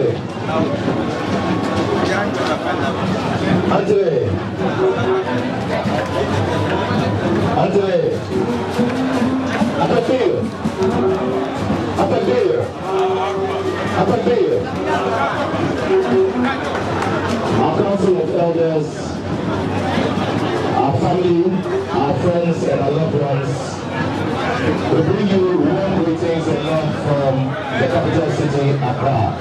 Antire. Antire. Antire. Atakbir. Atakbir. Atakbir. Our Council of Elders, our family, our friends, and our loved ones, we bring you warm greetings and love from the capital city, Accra.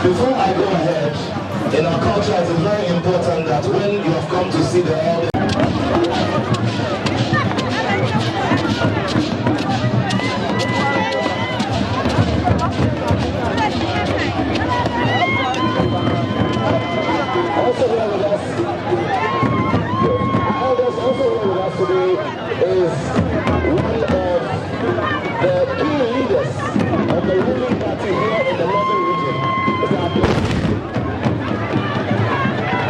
Before I go ahead, in our culture it is very important that when you have come to see the elders, also here with us, our elders also here with us today is one of the key leaders of the ruling party here in the northern region, Mr. Abdul.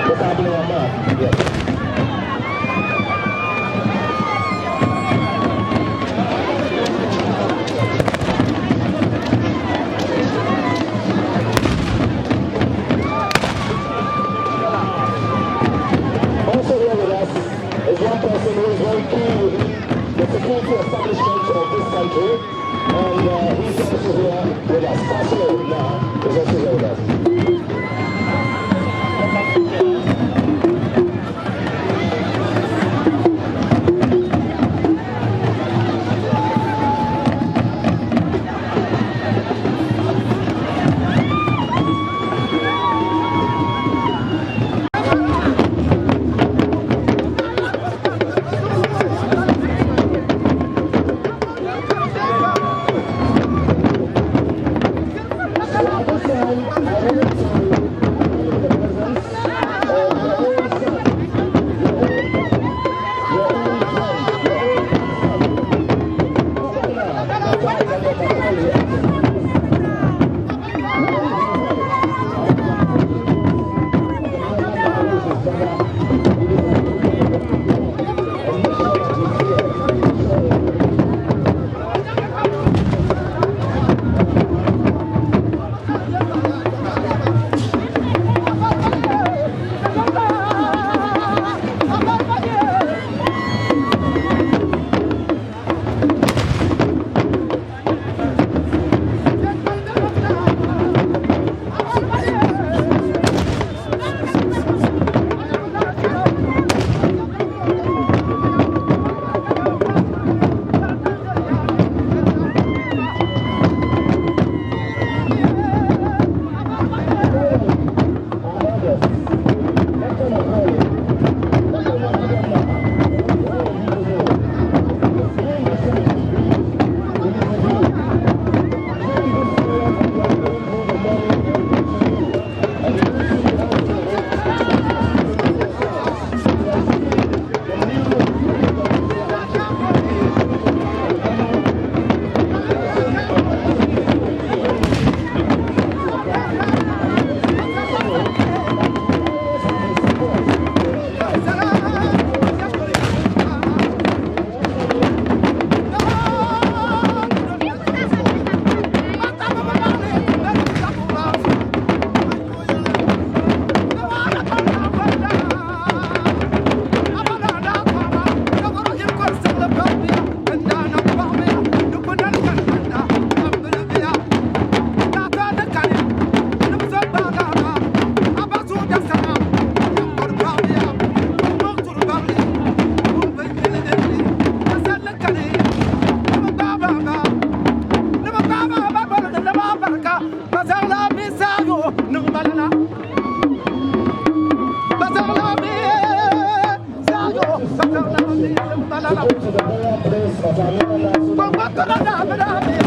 Mr. Abdul Rahman, yes. Also here with us is one person who is very key within the security establishment of this country, and he's also here with us. Sasso now is also here with us. So at this time, I want to acknowledge the presence of your own son, your own brother, your own friend, your own son, Dr. Alexander McCauley. When he heard of the unfortunate of the brother who is his brother, he decided to come and make sure that he's here to show his grief. Our elders, Dr. Macaulay, Dr. Mohammed all of you know, during this time of grief, it is with you. During this period of you are going through the mourning, it is with you. And you see also the hope that you yourselves. You are seeing the new leader of this country. He is going to come with honor, the person of to bring to Accra. And also know that all his support will To go to the burial place of Amina Nasu to take our leave.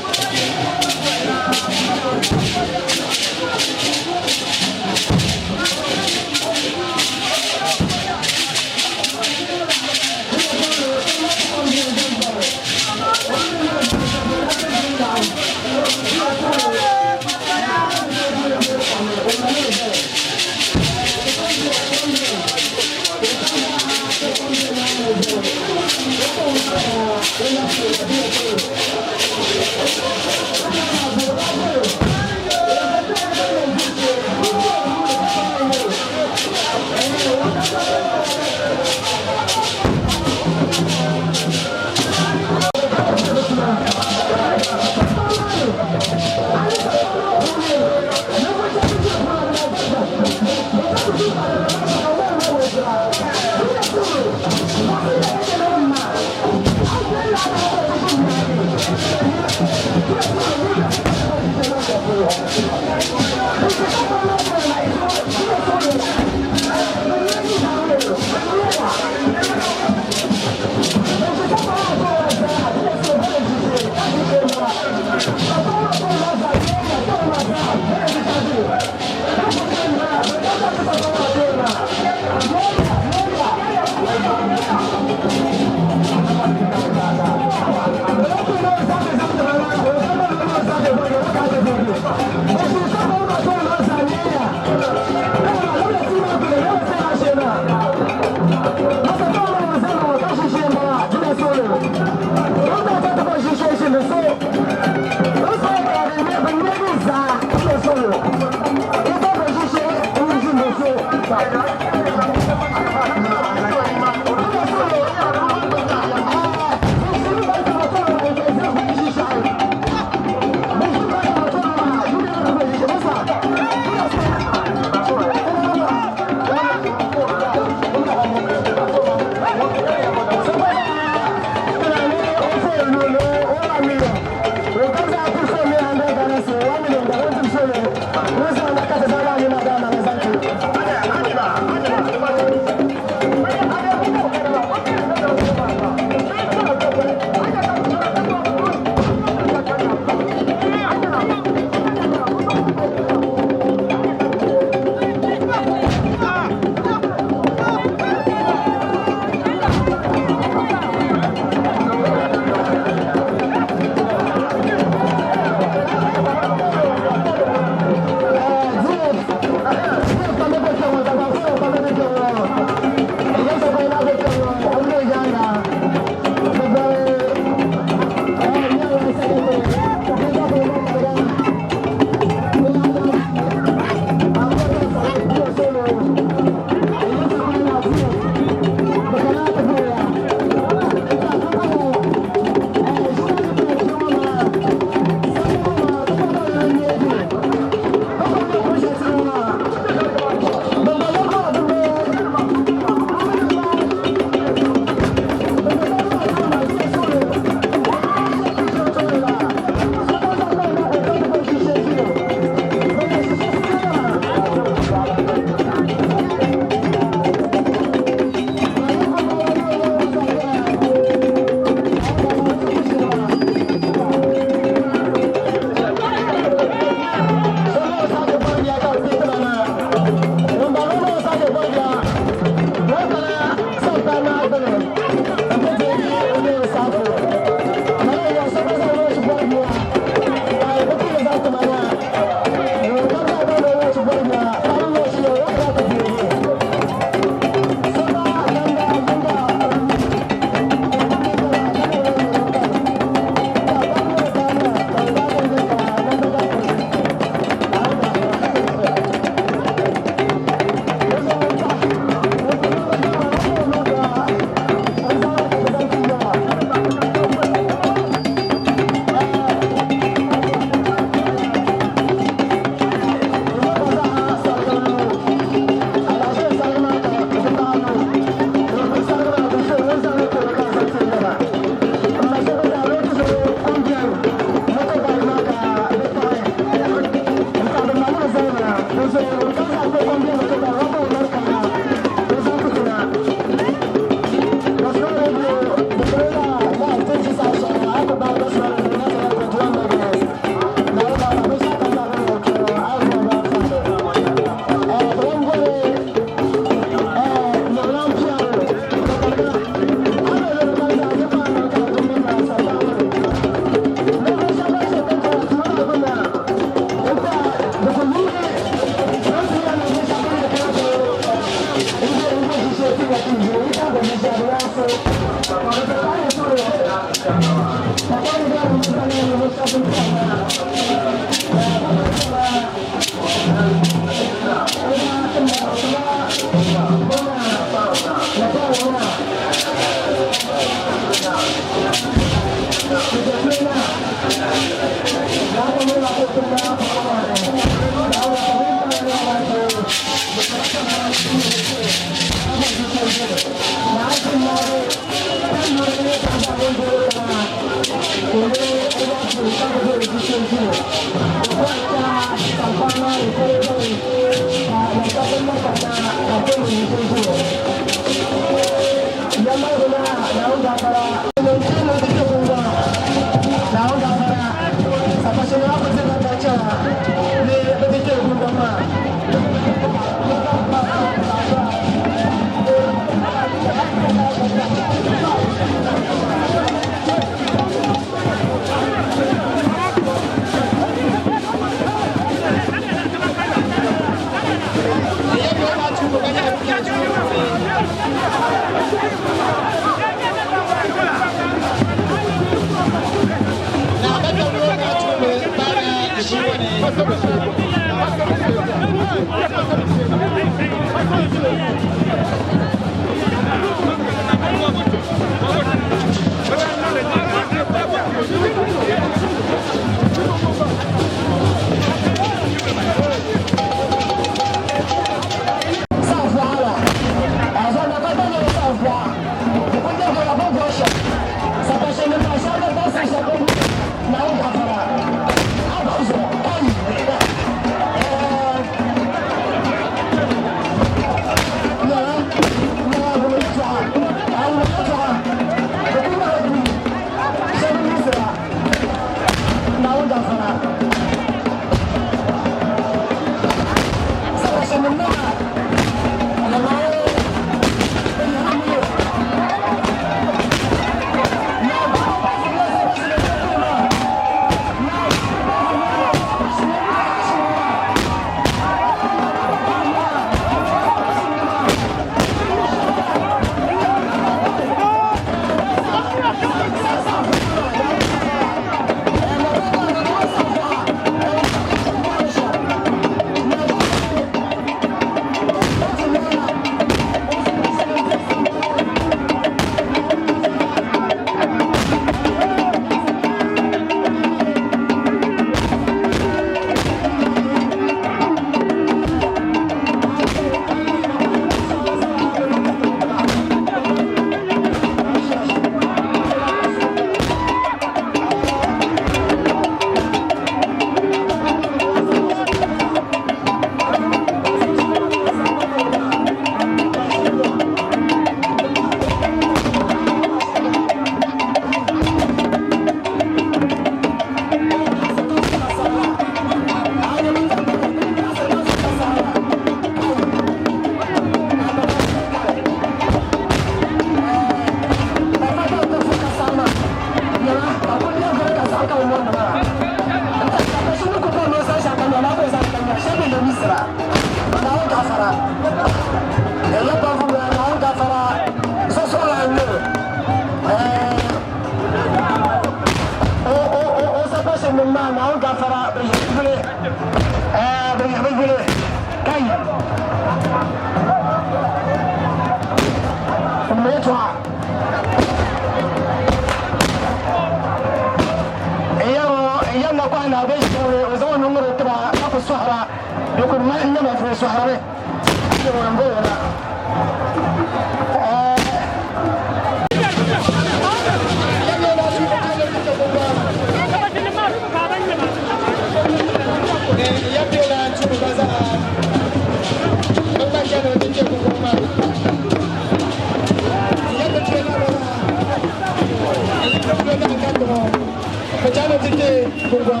Gungɔŋ.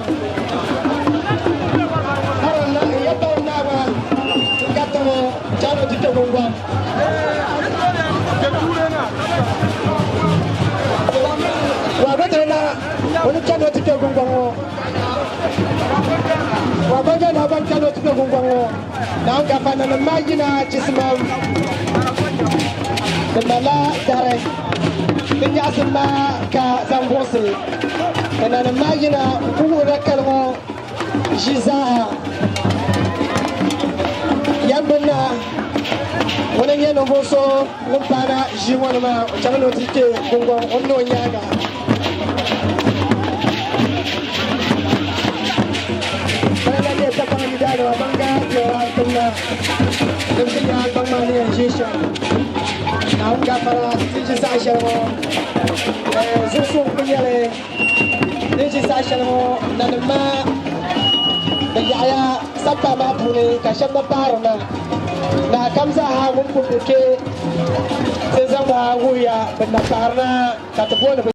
Karinla n ya baŋ naa maa n-gariti ŋɔ chaŋ ni o ti kpe Gungɔŋ. Wagbajana o ni chani o ti kpe Gungɔŋ ŋɔ. Wagbajana ban chani o ti kpe Gungɔŋ ŋɔ. Naawuni gafa nanim maa yina chisimam di malila dari di nyaɣisim maa ka zaŋ buɣisi ka nanim maa yina n-ku wuhirila kali ŋɔ ʒii zaaha. Yɛmbinna ŋuni n-nyɛ ninvuɣ so ŋun paana ʒii ŋɔ ni maa, o chaŋ ni o ti kpe guŋgɔŋ o ni o nyaaŋa. Bana la nyɛ Dagbaŋ yidaanima ban daa kpɛra tiŋ na ni bɛ ti nya gbaŋ maa ni yɛn ʒi shɛm. Naawuni gaafara ti ʒi saha shɛli ŋɔ zuɣusuŋ ku nyɛli ni ʒi saha shɛli ŋɔ nanim maa bɛ yaɣiya sabita maa puuni ka shɛba na paari na. Naa kam zaaha ŋun pun be kpe ti zaŋ ba wuhiya bɛ na paari na ka ti booni bɛ.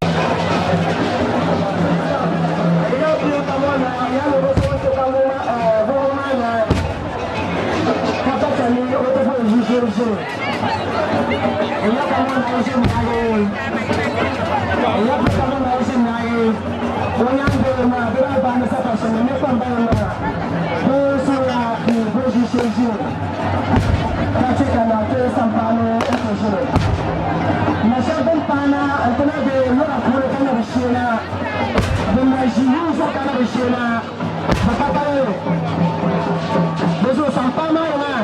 Na shɛba bɛn paana n-ti na be lɔra puuni ka na bi sheena, bɛn na ʒi yuŋ zuɣu ka na bi sheena, bɛ ka kalinli. Di zuɣu sampaa maa ni maa,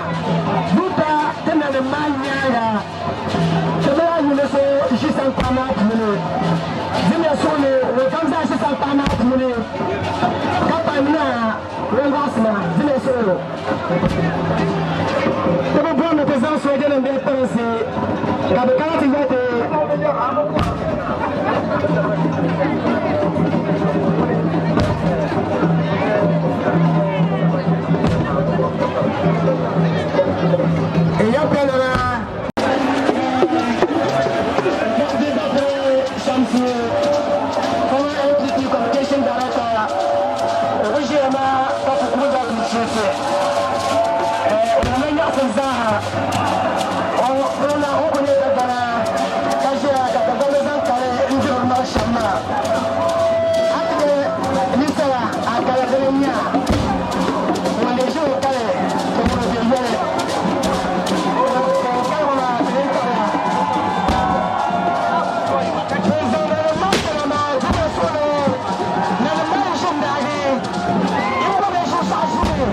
buta ti nanim maa nyaaŋa, ti bi lahi yu ni so ʒi sampaa maa puuni. Dimiya suhu ni ŋunkam zaa ʒi sampaa maa puuni ka pa naa ŋun baɣisi ma, dimiya suhu ni. Ti bi bɔri ni ti zaŋ soojanim bee pirinsi ka bɛ kana ti yɛli ti. N yɛpɛlina. Shamsu, former NPP Communication Director, o bi ʒiya maa ka fukumsi zaa kuli chiisi. O niŋla nyaɣisim zaaha. O la o ku nyɛ Dagbana ka ʒiya ka Dagbamba zaŋ kali n-diri o maŋ shɛm maa. A ti di ninsala a kali dini n-nya ŋun di ʒi o kali ti ŋuni o be yoli. Ka o kaligu maa ti ni tabiya. Bɛ zaŋ nanim maa kpɛna maa zuliya suɣili nanim maa n-ʒi n-daagi n-gba bɛ zuɣusaa ʒini,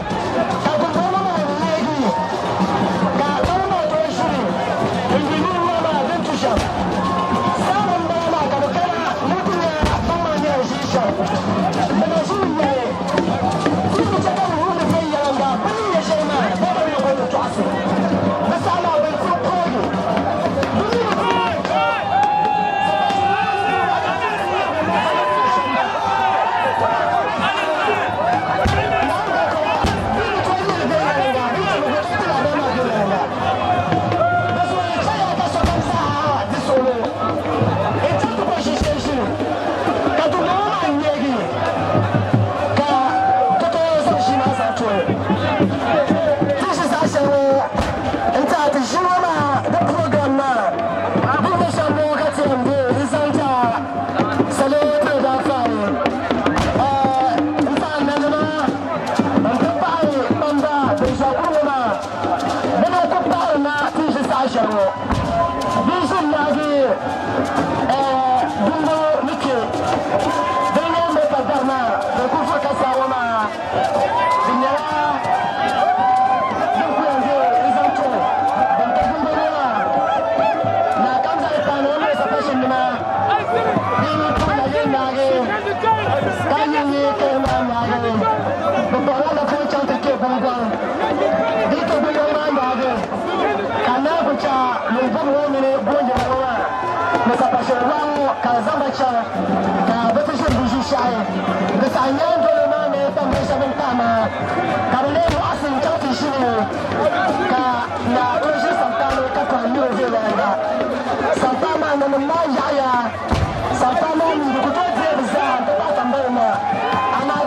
ka dimbɔŋɔ maa neegi, ka bana maa tooi ʒini n-di niŋ maa din tu shɛm. Saɣim m-bala maa ka bɛ kana ni bɛ ti nya gbaŋ maa ni yɛn ʒii shɛm. Bɛ na ʒi n-nya li. Ti bi chɛ ka bɛ wumdi viɛnyɛliŋga bɛ ni nya shɛli maa, bee bɛ ni ku ti tɔɣisi. Di saha maa bɛ ni ti poogi. Bɛ mi bi Bɛ ni shɛm ŋɔ ka ti yɛn bo n-zaŋ ti a salo ti ni daa faai n-saɣim nanima nti pahi kpamba bɛn ʒiya kuri ŋɔ maa. Bɛ ni ku pahiri na ti ʒi saha shɛli ŋɔ, bɛ ʒi n-naagi dimbɔŋɔ ni kpe. Din yɛn be ka dari maa din kuli vuri ka saa ŋɔ maa, di nyɛla din ku yɛn be n-zaŋ tuhi din ka dimbɔŋɔ maa. Naa kam zali paani o mini sapashinnima bɛ yi puhi na yɛn naagi ka yi yi kaya maa naagi bɛ kpuɣila napɔŋ chaŋ ti kpe guŋgɔŋ. Bɛ yi kpe guŋgɔŋ maa naagi ka naa ku cha luŋ bɔbigu ŋɔ mini goonjɛma ŋɔ maa ni sapashin waɣa ŋɔ ka di zaŋ ba chaŋ ka bɛ ti ʒini bɛ ʒishɛhi. Di saha nyaandoliba maa ni kpambil shɛba n-tahi maa ka bɛ lee muɣisi n-chaŋ ti ʒini ka Naa o ʒi sampaa ni ka kɔhi miri o viɛnyɛliŋga. Sampaa maa nanim maa yaɣiya. Sampaa maa mi di ku tooi deei bɛ zaa nti pahi tambali maa. Amaa.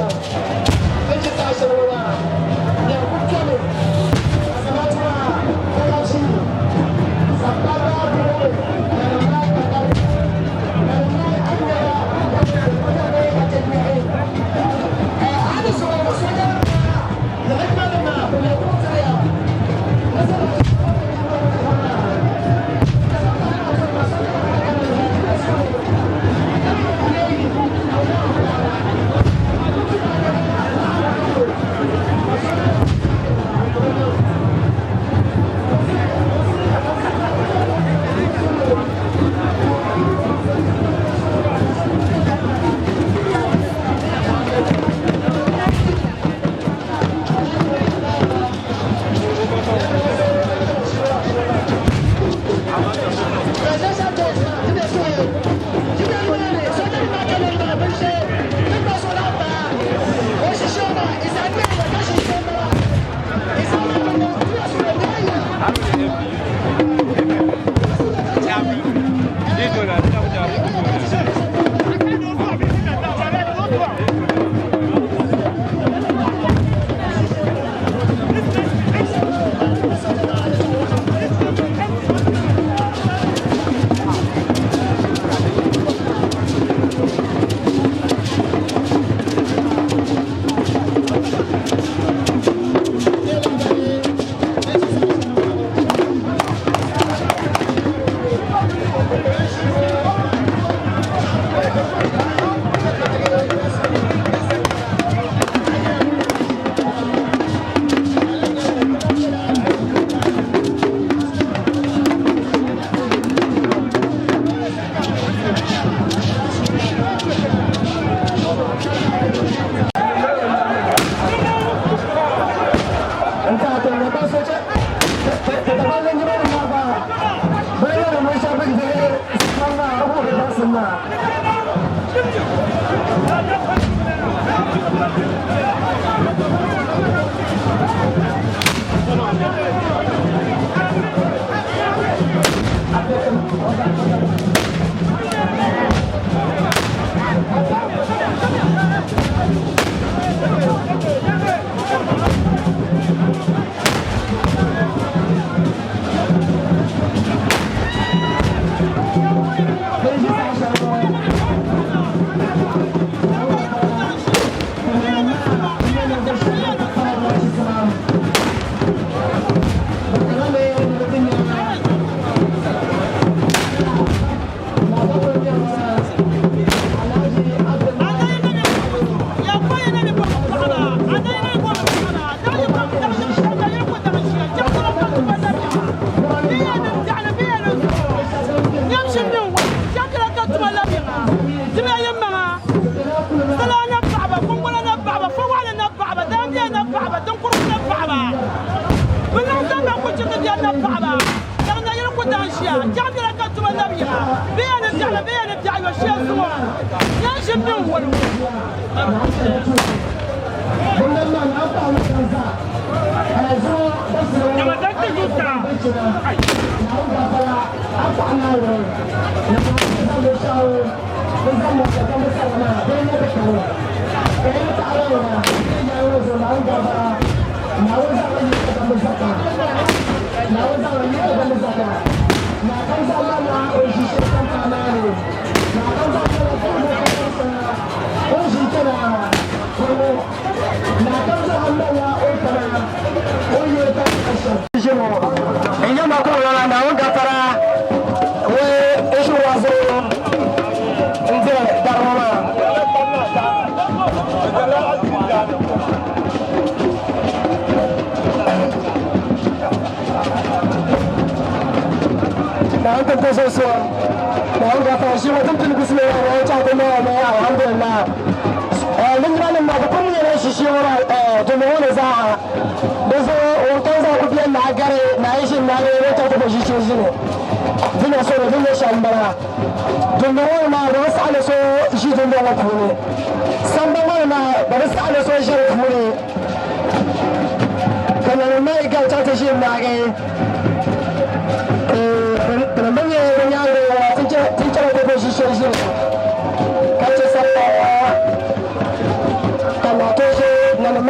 shɛm. Ti chɛ saha shɛli ŋɔ maa, bɛn kul kpɛmi ka zamaatu maa ka lahi ʒi sagbana puuni ka di mali ka ka ka di mali a ni nyɛla ka ti niɣi a ni zuɣu sojanim maa liɣimanima bɛ nyɛ kuɣ tiriya ni zamaatu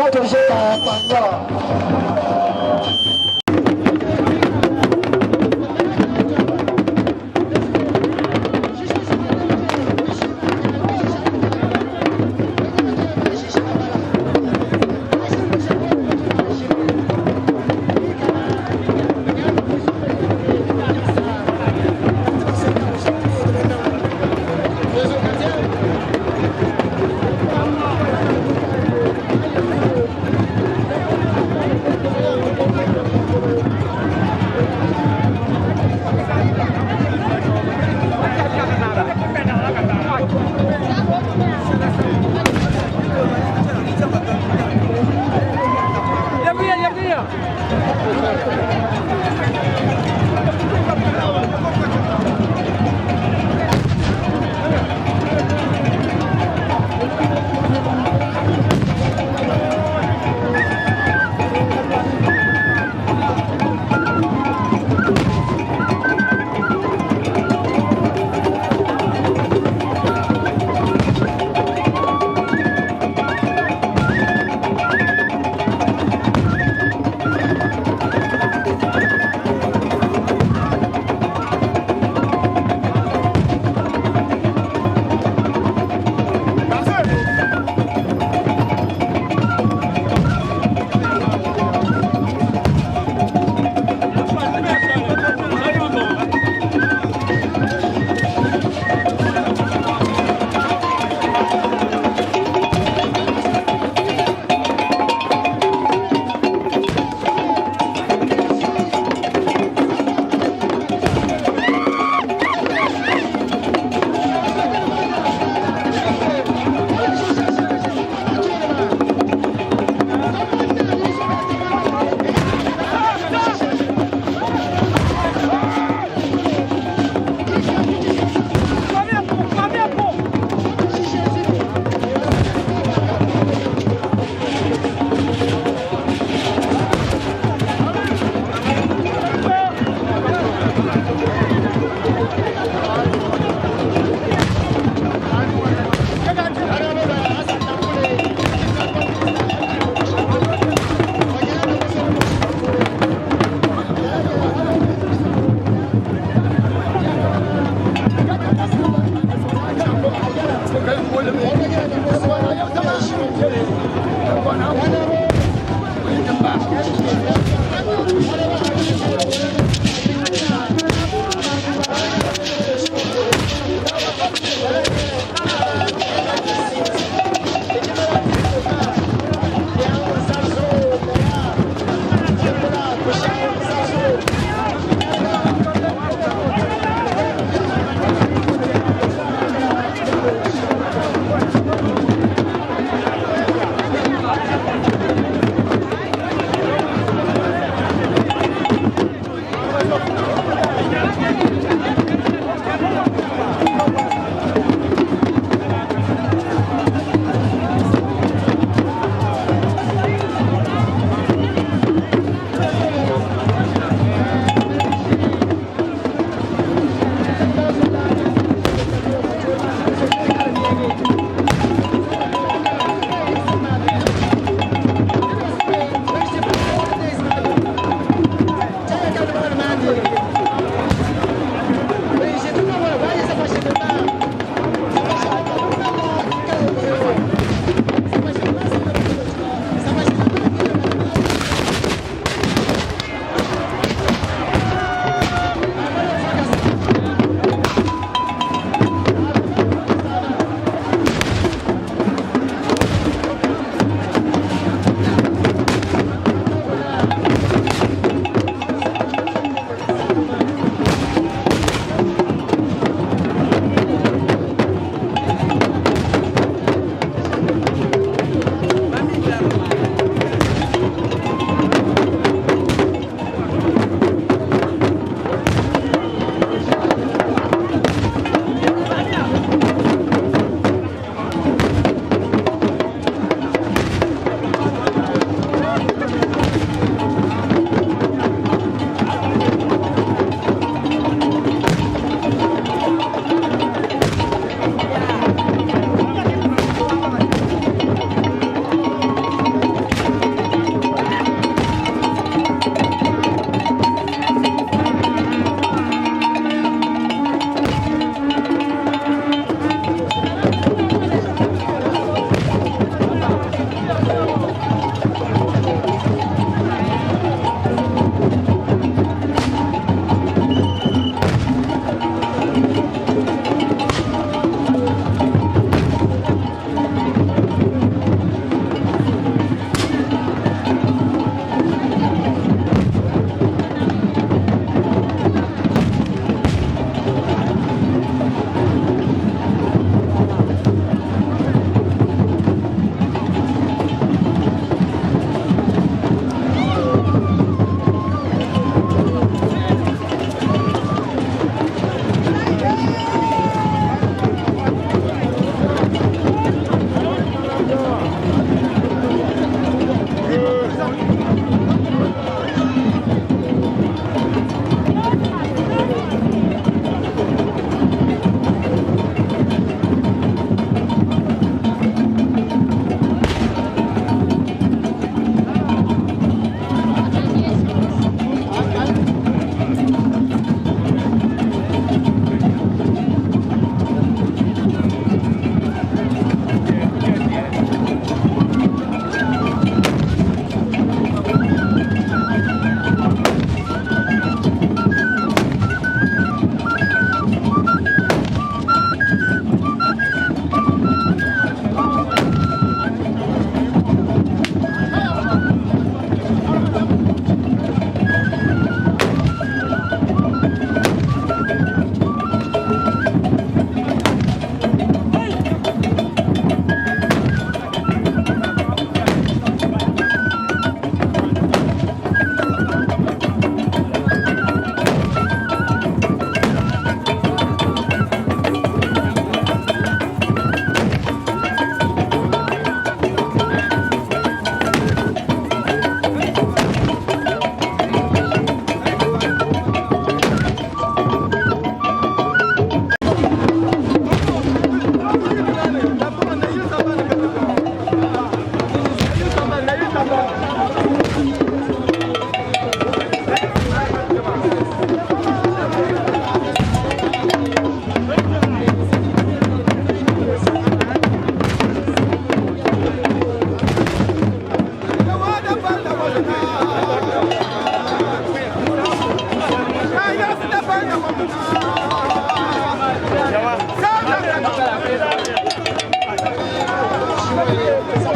Kɔɔtiri ʒe ka kpaŋ nyɛba.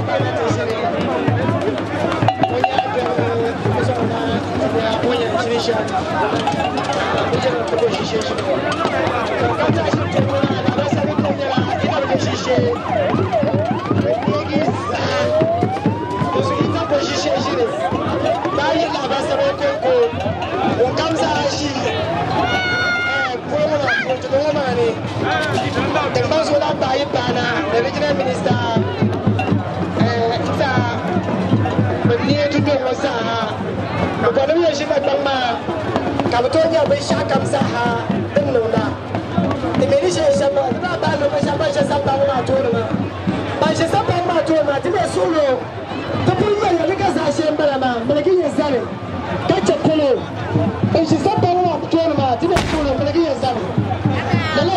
paana ti ʒini o nyaandoli zuɣu na nti nya o ni yɛn ʒini shɛm ka bɛ chana ti bo ʒiishee ʒini o. Ka ka ti ashibiti ŋɔ maa Laabasani kom nyɛla yi ʒiishee bɛ neegi zaa. Di zuɣu yi ta bo ʒiishee ʒini baa yi Laabasani kɔŋko ŋunkam zaa ʒi polo ŋɔ maa puuni tudu ŋɔ maa ni tiŋgbani zuɣulan paɣa yi paana the regional minister n-ti bɛ neei dundɔŋ ŋɔ zaa bɛ bɔri ni bɛ yɛn ʒi Dagbaŋ maa ka bɛ tooi nya binshɛɣu kam zaaha din niŋda. Ti mi ni ʒe shɛm maa, ti daa bahi luɣ shɛli ban ʒe sagbani maa tooni maa. Ban ʒe sagbani maa tooni maa, ti mi suhiri o, ti pun yɛliya ni ka zaashee m-bala maa, miligi yɛn zani ka chɛ polo. Ban ʒe sagbani maa tooni maa, ti mi suhiri o, miligi yɛn zani. Lala.